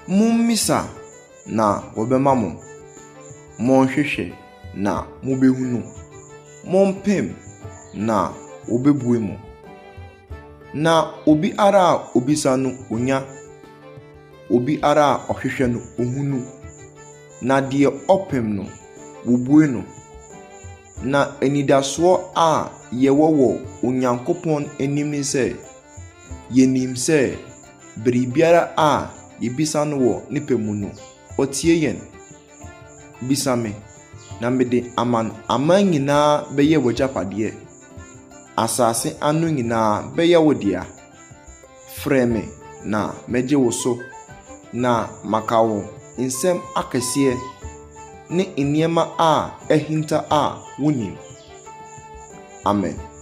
Mommisa, na wɔbɛma mo. Monhwehwɛ, na mobɛhunu. Mompem, na wɔbɛbue mo. Na obi ara a obisa no, onya. Obi ara a ɔhwehwɛ no, ohunu. Na deɛ ɔpem no, wɔbue no. Na anidasoɔ a yɛwɔ wɔ Onyankopɔn anim ne sɛ, yɛnim sɛ biribiara a yɛbisa no wɔ ne pɛ mu no, ɔtie yɛn. Bisa me, na mede aman aman nyinaa bɛyɛ w'agyapadeɛ. Asase ano nyinaa bɛyɛ wo dea. Frɛ me na mɛgye wo so, na maka wo nsɛm akɛseɛ ne nneɛma a ahinta a wonnim. Amen.